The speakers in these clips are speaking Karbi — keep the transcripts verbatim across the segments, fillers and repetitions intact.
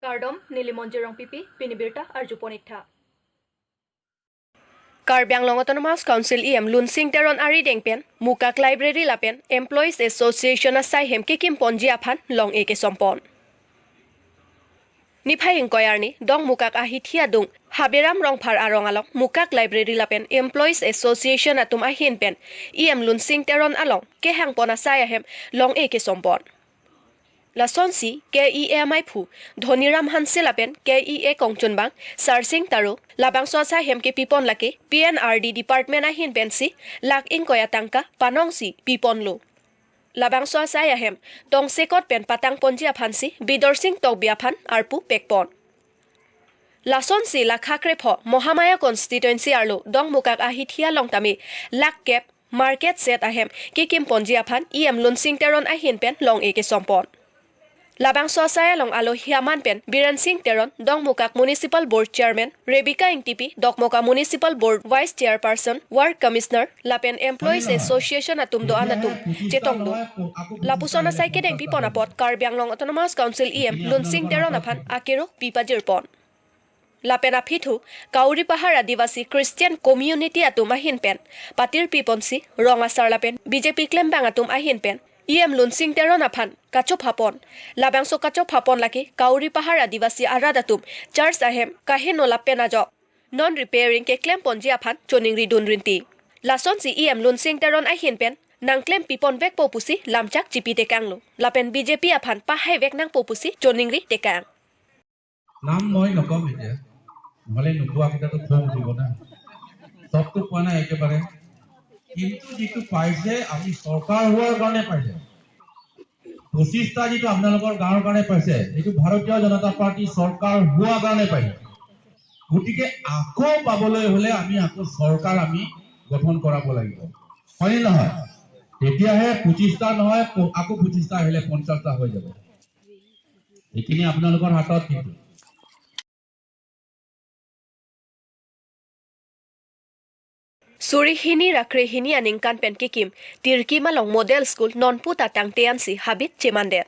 Kardom, neli Monjir Rongpipi, pini birta arjupon iktha. Karbi Anglong Autonomous Council E M Lunsing Teron arideng pen Mukak Library lapen Employees Association asai hem kekim ponji aphan long-e kesompon. Niphai ingkoi arni Dongmukak ahithi adung Haberam Rongphar arong along Mukak Library lapen Employees Association atum ahin pen E M Lunsing Teron along kehang pon asai ahem long-e kesompon. Lasonsi K E A maiphu Dhoniram Hanse lapen K E A kongchunbang Sarsing Taro labangso asai hem kepipon lake P N R D department ahin pensi lakh ingkoi atangka panongsi piponlo. Labangso asai ahem tongsekot pen patang ponji aphansi Bidorsing Tokbi aphan arpu pekpon. Lasonsi lakha krepho Mohamaya constituency arlo Dongmukak ahithi along tame lakh kep market set ahem kekim ponji aphan E M Lunsing Teron ahin pen long-e kesompon. Labangso asai along alohi aman pen Biren Sing Teron, Dongmukak Municipal Board Chairman, Rebecca Ingtipi, Dokmoka Municipal Board Vice Chairperson, Ward Commissioner, lapen Employees Association atum do-an atum chetonglo. Lapuson asai kedeng pipon apot Karbi Anglong Autonomous Council E M Lunsing Teron aphan akero pipajirpon. Lapen aphi thu Kauri Pahar Adivasi Christian Community atum ahin pen patir piponsi rong asar lapen B J P klembang atum ahin pen E M Lunsing Teron aphan kachophapon. Labangso kachophapon lake Kauri Pahar Adivasi arat atum church ahem kaheno lapen ajok non repairing keklem ponji aphan choningri dun rinti. Lasonsi E M Lunsing Teron ahin pen nangklem pipon vekpo pusi lamchak chipi tekanglo. Lapen B J P aphan pahai vek nangpo pusi choningri tekang. নাম মই নকম এতিয়া, নহ'লে নোকোৱাকেইটাতো খং উঠিব না। চবটো পোৱা নাই একেবাৰে, কিন্তু যিটো পাইছে আমি চৰকাৰ হোৱাৰ কাৰণে পাইছে। পঁচিছটা যিটো আপোনালোকৰ গাঁৱৰ কাৰণে পাইছে, এইটো ভাৰতীয় জনতা পাৰ্টি চৰকাৰ হোৱাৰ কাৰণে পাইছে। গতিকে আকৌ পাবলৈ হ'লে আমি আকৌ চৰকাৰ আমি গঠন কৰাব লাগিব, হয়নে নহয়? তেতিয়াহে পঁচিছটা নহয়, প-, আকৌ পঁচিছটা আহিলে পঞ্চাছটা হৈ যাব। এইখিনি আপোনালোকৰ হাতত কিন্তু। Suri hini ra kre hini aningkan pen kekim Tirkim along model school nonpu ta tangte ansi habit chemandet.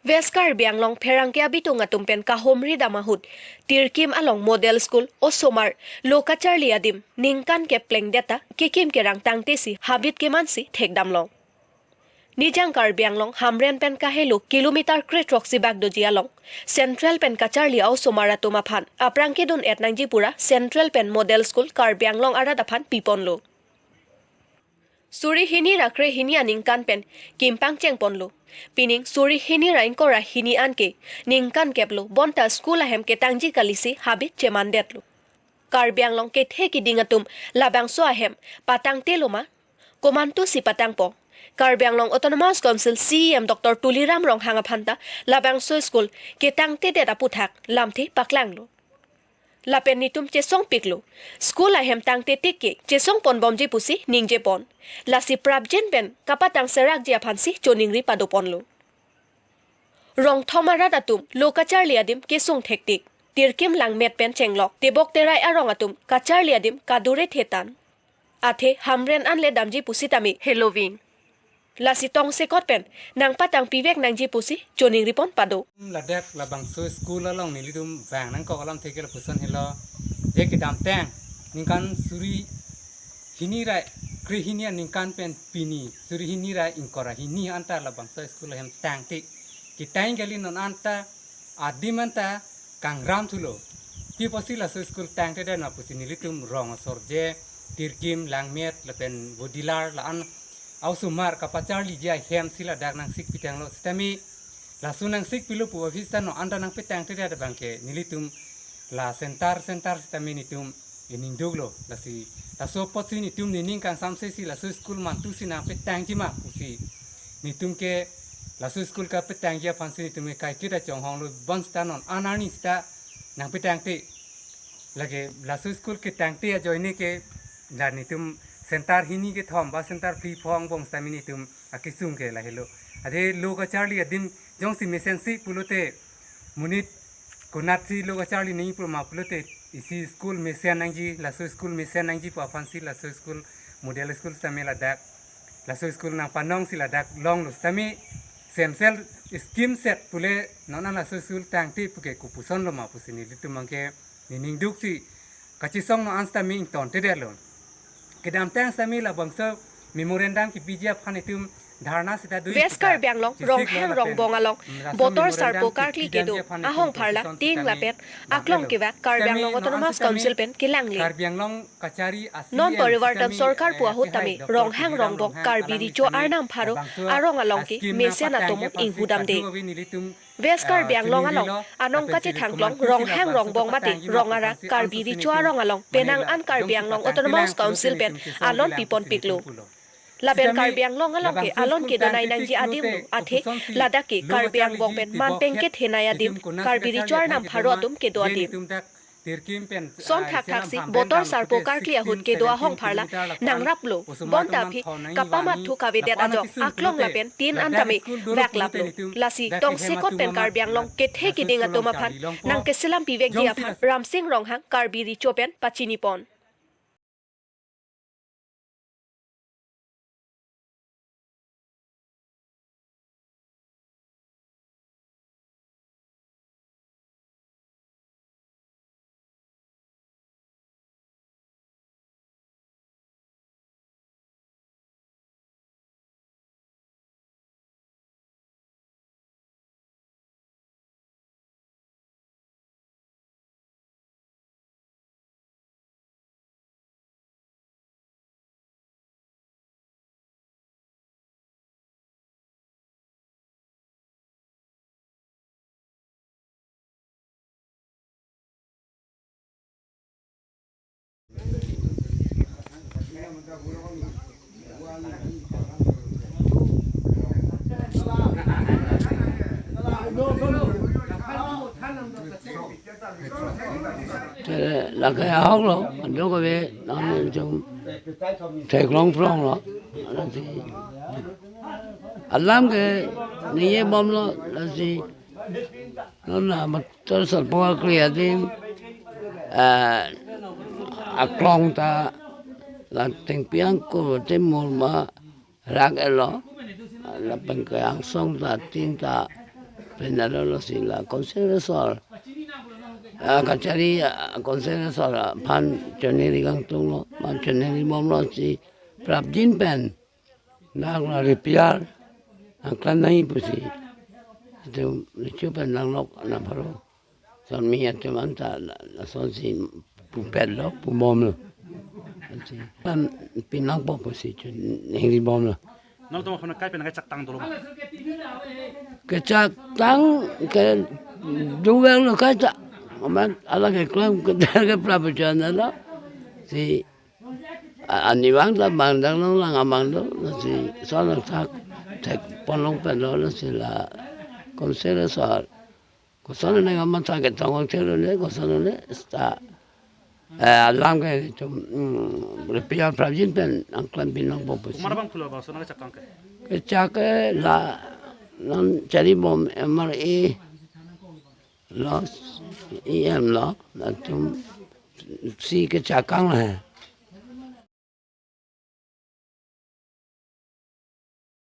West Karbi Anglong pherangke abitung atum pen kahumri dam ahut Tirkim along model school osomar lo kacharli adim ningkan kep plengdet ta kekim kerang tangtesi habit kemansi thekdamlong. Nijang Karbi Anglong Hamren pen kahelo kilometer kre throksi bak doji along Central pen kacharli a-osomar atum aphan aphrang kedun-et nangji pura Central pen model school Karbi Anglong arat aphan piponlo. Suri hini ra kre hini aningkan pen kim pangchengponlo. Pining suri hini ra ingkoi ra hini anke ningkan keplo, bonta school ahem ketangji kalisi habit chemandetlo. Karbi Anglong kethe kiding atum labangso ahem patangtelo ma? Komantusi patangpo? Karbi Anglong Autonomous Council C E M Doctor Tuliram Ronghang aphan ta labangso school ketangtedet aputhak lamthe paklanglo. Lapen netum chesongpiklo. School ahem tangte tik ke chesongponbomji pusi ningjepon. Lasi prapjin pen kapatang serakji aphansi choningri padoponlo. Rongthom arat atum lo kacharli adim kesung thektik. Tirkim Langmet pen chenglok Tebok Terai arong atum kacharli adim kadure thetan. Athe Hamren anle damji pusitame heloving. Lasi tongsekot pen nangpatang pivek nangji pusi choningripon pado. Ladak labangso school along nelitum vang nangkok alamthe ke lapuson helo. Je kedamtang ningkan suri hini ra kre hini aningkan pen pini suri hini ra ingkoi ra hini anta labangso school ahem tangte. Ketang kali non anta adim anta kangram thulo. Pi apotsi laso school tangtedet ma pusi nelitum rong asor je Tirkim, Langmet lapen Bodilar la-an a-osomar kapacharliji ahem si ladak nangsik pitanglo sitame laso nangsik pilo pu office ta non anta nangpetangtedet abangke nelitum la center center sitame netum iningduklo. Lasi laso apotsi netum nening kangsamsesi laso school mantusi nangpetangji ma pusi netum ke laso school kapetangji aphansi netum ke kaiketa chonghonglo, bonsita non an arni sita nangpetangte. Lake laso school ketangte ajoine ke la netum center hini kethom ba center phli pho angbong sitame netum akesung ke lahelo. Athe lo kacharli adim jongsi mesensi pulote monit konatsi lo kacharli nangji purma pulote isi school mesen nangji, laso school mesen nangji pu aphansi laso school model school sitame ladak, laso school nangpanongsi ladak longlo sitame Potential scheme set pule non an laso sul tangte puke kopuson lo ma pusi nelitum abangke nening duksi kachesong non an sitame ingtontedetlo. Kedamtang sitame labangso memorandum kepiji aphan itum dharna sita do West iputa Karbi Anglong chesik lo Ronghang lapen Rongbong along, mm, laso botor memorandum sarpo karkli kepiji kedo, aphan itum ahongpharla kachesong tin sitame lapen aklong bangkelo. Kevak Karbi Anglong sitame non an Autonomous sitame Council pen kelangli. Karbi Anglong kachari a Non C M Parivartan sitame, Sorkar eh, pu ahut kehai tame Doctor Ronghang Tuliram Rongbong Ronghang Karbi Recho alangli Arnam Pharo labangso arong along ke a scheme mesen nangpatangji atumung aphansi inghu damde. Kadokave nelitum, West eh, Karbi Anglong chiningri along lo, anong lapen kachethang chiningri klong along Ronghang Rongbong mate Rong Arak Karbi Recho arong along penang an Karbi Anglong Autonomous Council pen alon pipon piklo. Lapen Karbi Anglong along ke alon kedo nai nangji adim lo athe ladak ke Karbi Angbong pen manpeng kethenei adim Karbi Recho Arnam Pharo atum kedo adim. Son thakthak si botor sarpo karkli ahut kedo ahongpharla nangraplo, bonta aphi kapamathu kavedet ajok aklong lapen tin an tame vaklaplo. Lasi tongsekot pen Karbi Anglong kethe kiding atum aphan nangkeselam pivekji aphan Ramsing Ronghang Karbi Recho pen pachinipon. Te lake ahok lo, kadokave nang jong theklong phlong lo, lasi alam ke ningje bomlo, lasi non na botor sarpo karkli adim, eh, aklong ta la thengpi angkur te mur ma rak-etlo, lapen keangsong ta tin ta pen alo, lasi la Council Resort, ah, kachari, ah, Council Resort aphan choningri kangtunglo, ma choningri bomlo si prapjin pen nang la repair nangklang nangji pusi. Itum Recho pen nanglok nangpharo. Son mi atum anta la, lasonsi pupetlo, pubomlo. Ansi, lam pinangpo pusi choningri bomlo. Nangtum aphan kai pen kai chaktang dolo ma? Kechaktang ke dugang lo kaita. Amat ala keklang ke, ke prapjin lo. Si, a-, arnivang ta bang dang long lang amang do, lasi son thak thek ponlong pen lo, lasi la Council Resort. Koson nang amat thak ketong thek lo le, koson le, sta, eh, alam ke itum, mm, repair prapjin pen nangklang pinangpo pusi. Komat abang pulo ba, son nangchak kang ke? Kechak ke la, nangchari bom M R A lo, E M lo, latum si kechak kang lo he.